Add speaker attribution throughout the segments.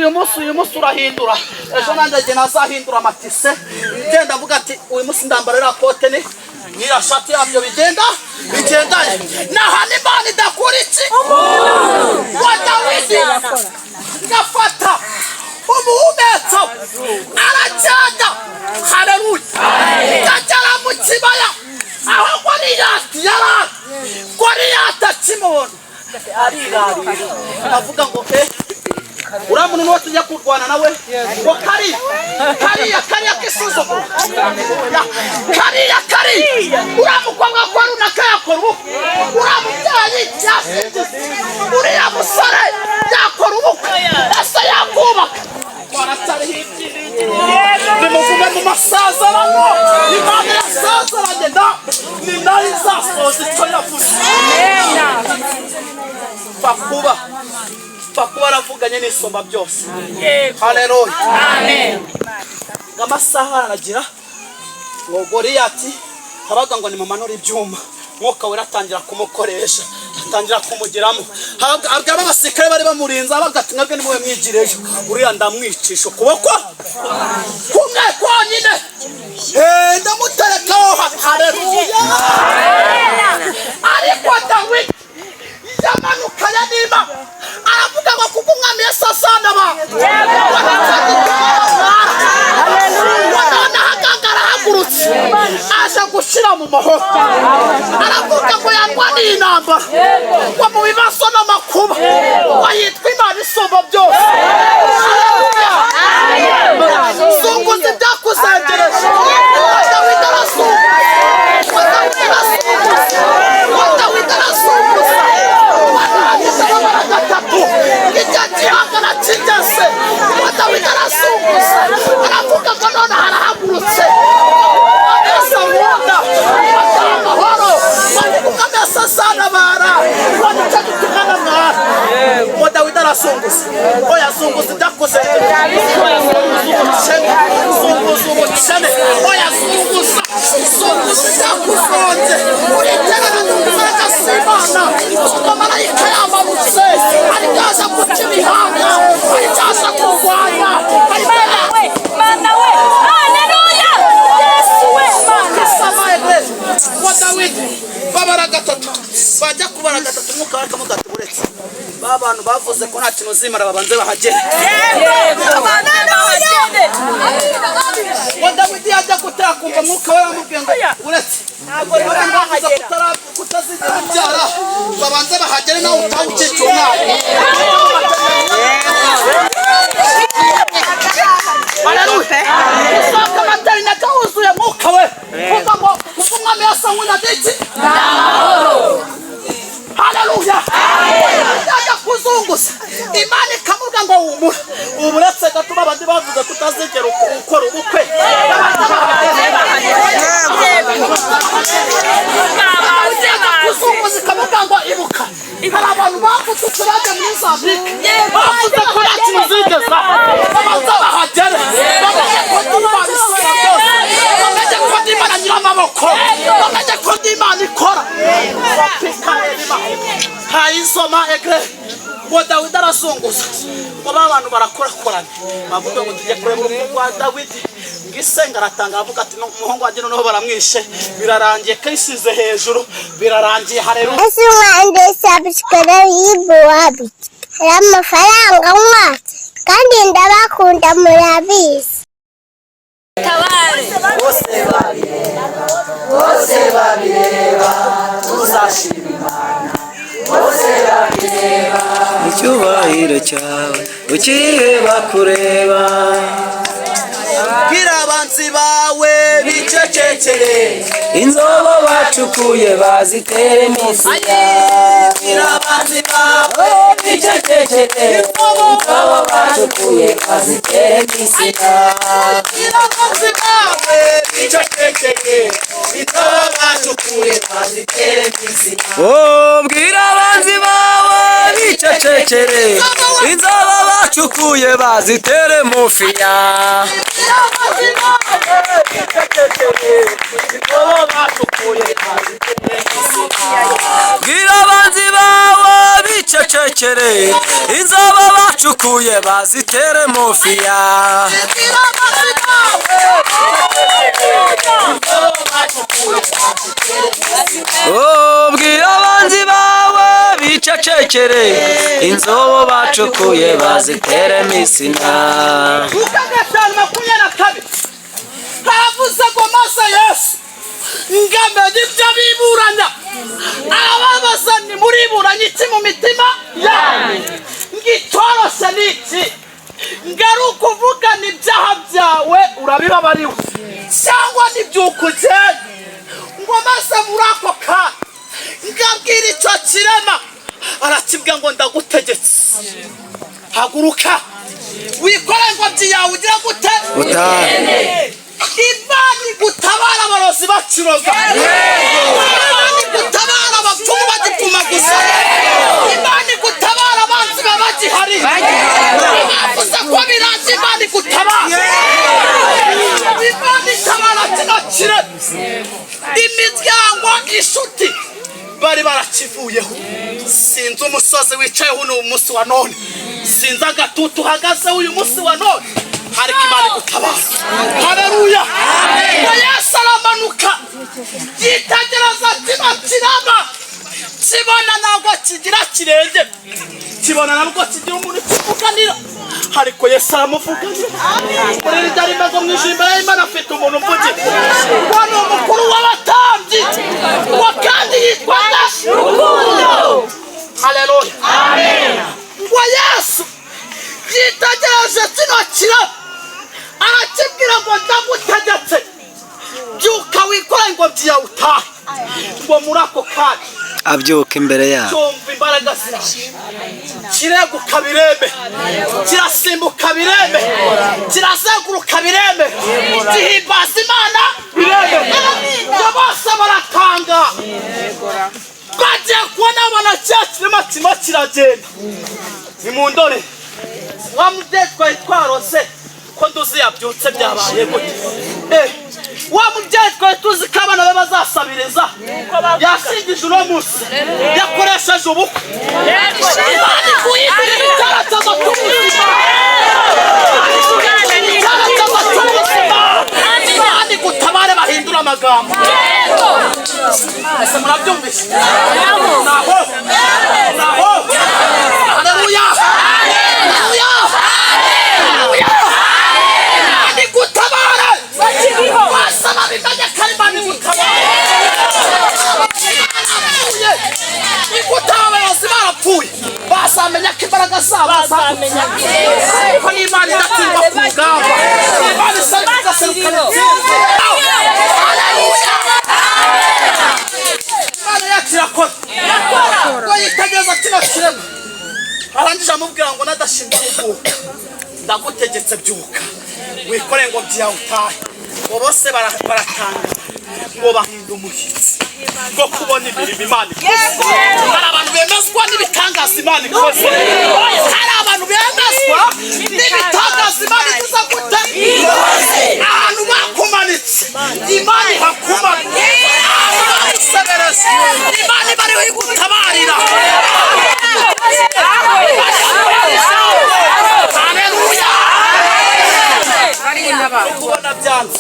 Speaker 1: Uyu munsi urahindura, ejo nanjye igihe nazahindura amatise, ngenda avuga ati: "Uyu munsi ndambara iriya kote ni n'iriya shati yabyo bigenda bigendanye." Ni ahantu Imana idakura iki wa Dawidi ngafata umuhumetso aragenda. Haleluya! Agera mu kibaya aho Goliyati yari. Goliyati akimubona arirarira, avuga ngo: "Eh, uriya muntu niwe tujya kurwana nawe?" Ngo kariya kariya kariya k'isuzuguro, kariya kariya, uriya mukobwa ko runaka yakora ubukwe, uriya mubyeyi yasingiza, uriya musore yakora ubukwe, ese yakubaka? Waracyariho ibyiringiro, nimugume mu masezerano Imana yasezeranye, na ni nayo izasoza icyo yavuze. Pfa kuba aravuganye n'Isumba byose. Haleluya! Ngo amasaha aragira ngo Goliyati habaga ngo nimumanure ibyuma. Mwuka Wera atangira kumukoresha, atangira kumugeramo. Abwira abasirikare bari bamurinze, abaga ati: "Mwebwe nimube mwigireyo, uriya ndamwicisha ukuboko kumwe konyine. Eh, ndamuterekaho." Haleluya! Ariko Dawidi yamanukanye n'Imana, aravuga ngo kuko Umwami Yesu azanaba ngo noneho aganga arahagurutse, aje gushyira mu mahoro. Aravuga ngo yarwaniye intambara, ngo mu bibazo n'amakuba, ngo yitwa Imana Isumba byose. Zunguza ibyakuzengereje. Dawidi arazunguza, Dawidi arazunguza, Dawidi arazunguza. Barangije babara gatatu, icyo gihangana kigeze ngo Dawidi arazunguza, aravuga ngo none arahagurutse. Yesu nkunda bataha amahoro, bari kumwe azanabara, ngo nicyo gituma namwara. Ngo Dawidi arazunguza, oya, zunguza ibyakuzengereje, oya, zunguza ubukene, zunguza ubukene, oya, zunguza, zunguza ibyakuzonze. Uriterana imbaraga z'Imana, kuko marayika yamanutse, hari byaza guca imihanda, hari byaza kurwanya, hari
Speaker 2: Mana we, Mana we, haleluya, Yesu we, Mana.
Speaker 1: Samaye wa Dawidi babara gatatu, bajya kubara gatatu, Umwuka we akamuga ati: "Uretse ba bantu bavuze ko nta kintu uzimara, babanze bahagere."
Speaker 2: Yego, bahagere.
Speaker 1: Ngo Dawidi yajya gutera, kumva Mwuka we yamubwiye ngo: "Uretse abantu bavuze kutazigera ubyara, babanze bahagere, nawe utaha ukica umwana." Haleluya! Usohoka amaterinete wuzuye Mwuka we, kuva ngo kuva Umwami Yesu anywe iki. Haleluya! Yajya kuzunguza, Imana ikamubwira ngo: "Humura ubu, uretse gato babandi bavuze ko utazigera ukora ubukwe, babanze bahagere." Yajya kuzunguza, ikamubwira ngo: "Ibuka hari abantu bavutse bajya muri Zambike, bavuze ko nta kintu uzigeza, babanza bahagere, bamenye ko ndi Imana Isumba byose, bamenye ko ndi Imana Nyiramaboko, bamenye ko ndi Imana ikora." Hayisoma egre ngo Dawidi arazunguza, ngo ba bantu barakorakorana, bavuga ngo: "Tujye kureba urupfu rwa Dawidi." Ngo isenga aratanga, avuga ati: "No, umuhungu wanjye noneho baramwishe, birarangiye, kayisize hejuru, birarangiye." Haleluya!
Speaker 3: Ese umwanjye subscribe wabiki? Hari amafaranga mwatse kandi ndabakunda, murabizi.
Speaker 2: Tabare.
Speaker 4: Bose babireba, bose babireba, tuzashima Imana bose babireba.
Speaker 5: Icyubahiro cyawe ukiheba kureba.
Speaker 1: Bwira abanzi bawe bicecekere.
Speaker 5: Inzobo bacukuye bazitere misira.
Speaker 1: Bwira abanzi bawe
Speaker 5: bicecekere, inzobo bacukuye bazitere misira.
Speaker 1: Bwira abanzi bawe bicecekere, inzobo bacukuye bazitere misira.
Speaker 5: Oh, bwira abanzi bawe bicecekere, inzobo bacukuye bazitere mufiya.
Speaker 1: Bwira abanzi bawe bicecekere, inzobo bacukuye bazitere misira.
Speaker 5: Bwira abanzi bawe bicecekere. Bicecekere, inzobo bacukuye bazitere mufiya.
Speaker 1: Ibwira amazi nawe.
Speaker 5: Oh, bwira abanzi bawe bicecekere, inzobo bacukuye bazitere misina.
Speaker 1: Luka 5:22 haravuze ngo maze Yesu ngamenye ibyo biburanya, arababaza ni muriburanya iki mu mitima yanyu? Ngicyoroshe ni iki? Ngari ukuvugana ibyaha byawe urabibabariwe, cyangwa n'ibyuko ugenda? Ngo maze muri ako kanya ngabwira icyo kirema, arakibwira ngo ndagutegetse, haguruka wikore ingobyi yawe ugira gute?
Speaker 5: Utahe.
Speaker 1: Imana igutabara abarozi bakiroga, Imana igutabara abapfumu bagipfuma gusa, Imana igutabara abanzi baba bagihari. Bavuze ko biranze, Imana igutabara. Imana itabara kino kirema, imiryango, inshuti bari barakivuyeho. Sinzi umusozi wicayeho uno munsi wa none, sinzi agatutu uhagazeho uyu munsi wa none, ariko Imana igutabara. Haleluya! Ngo Yesu aramanuka yitegereza kino kirama, kibona ntabwo kigira kirenge, kibona ntabwo kigira umuntu kivuganira, ariko Yesu aramuvuganira. Muri iri ryari mbago mu ijuru imbere y'Imana afite umuntu mvugira, ngo ni umukuru w'abatambyi, ngo kandi yitwa Rukundo. Haleluya! Ngo Yesu yitegereje kino kirama, arakibwira ngo ndagutegetse, byuka wikore ingobyi yawe utahe. Ngo muri ako kanya
Speaker 5: Abyuka imbere yabo.
Speaker 1: cyumva imbaraga ziraje, kireguka bireme, kirasimbuka bireme, kirazenguruka bireme, gihimbaza Imana bireme. Ngo bose baratanga, bagiye kubona babona cya kirema kirimo kiragenda. Nimundore wa mubyeyi twari twarose ko nduzi yabyutse, byabaye gute? Wa mubyeyi twari tuzi ko abana be bazasabiriza, yashingije uno munsi, yakoresheje ubukwe. Imana iguhindurira icyerekezo cy'ubuzima, icyerekezo cy'ubuzima. Imana igutabare bahindura amagambo. Ese murabyumvise? Naho naho. Haleluya, haleluya, haleluya! Imana igutabare, basaba bimenye ko ari Imana igutabare. Barapfuye igutaba, abayobozi barapfuye, bazamenya ko imbaraga zabo zagutse, ariko n'Imana idatsindwa ku rugamba, Imana igaserukana intsinzi. Haleluya! Imana yacu irakora. Ngo yitegereza kino kirema, arangije amubwira ngo nadashinzwe kuvuka, ndagutegetse, byuka wikore ingobyi yawe utahe. Ngo bose baratanga, ngo bahinda umushyitsi bwo kubona imirimo Imana ikoze. Hari abantu bemezwa n'ibitangaza Imana ikoze, hari abantu bemezwa n'ibitangaza Imana igize gute? Ahantu bakumanitse Imana ihakumanitse, ahantu bagusebereje Imana iba ariho igutabarira. Haleluya! Nubwo byanze,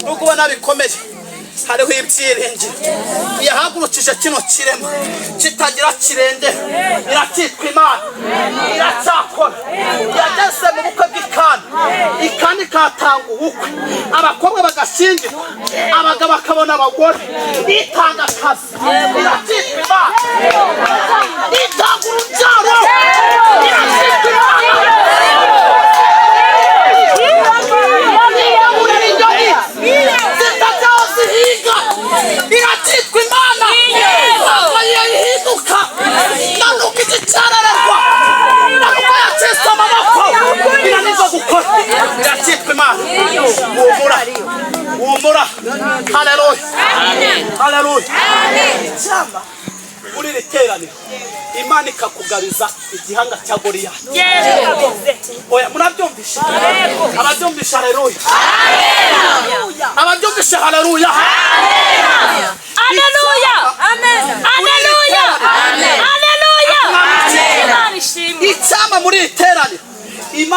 Speaker 1: nubwo ubona bikomeye, hariho ibyiringiro. Yahagurukije kino kirema kitagira kirenge, iracyitwa Imana, iracyakora. Yageze mu bukwe bw'ikana, ikana ikatanga ubukwe, abakobwa bagashyingirwa, abagabo bakabona abagore, itanga akazi, iracyitwa Imana, itanga urubyaro, iracyitwa Imana. Igaburira inyoni zitajyaho zihiga, iracyitwa Imana. Ntabwo yihinduka, nanuko igicyararerwa, nanuko yacitse amaboko inanirwa gukora, iracyitwa Imana. Humura, humura. Haleluya, haleluya! Icyama muri iri teraniro Imana ikakugabiza igihanga cya Goliyati. Oya, murabyumvishe? Ababyumvishe haleluya, ababyumvishe haleluya!
Speaker 2: Haleluya! Haleluya! Haleluya!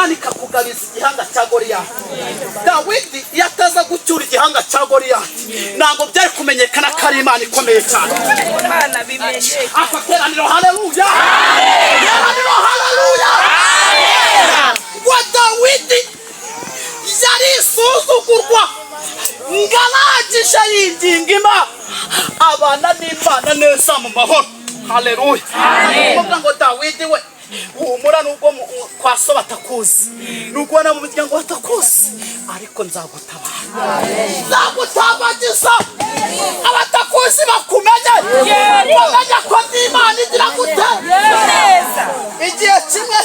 Speaker 1: Imana ikakugabiza igihanga cya Goliyati. Dawidi iyo ataza gucyura igihanga cya Goliyati, ntabwo byari kumenyekana ko ari Imana ikomeye cyane. Akateraniro, haleluya! Teraniro, haleluya! Ngo Dawidi yari isuzugurwa, ngarangije yinginga Imana, abana n'Imana neza mu mahoro. Haleluya! Kuvuga ngo Dawidi we, humura, nubwo kwa so batakuzi, nubwo na mu muryango batakuzi, ariko nzagutabara, nzagutabagiza, abatakuzi bakumenye, bamenye ko ndi Imana igira gute. Igihe kimwe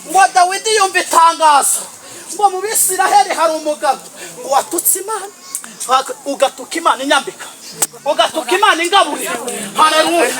Speaker 1: ngo Dawidi yumva itangazo ngo mu Bisiraheli hari umugabo ngo watutse Imana. Ugatuka Imana inyambika, ugatuka Imana ingaburira. Haleluya!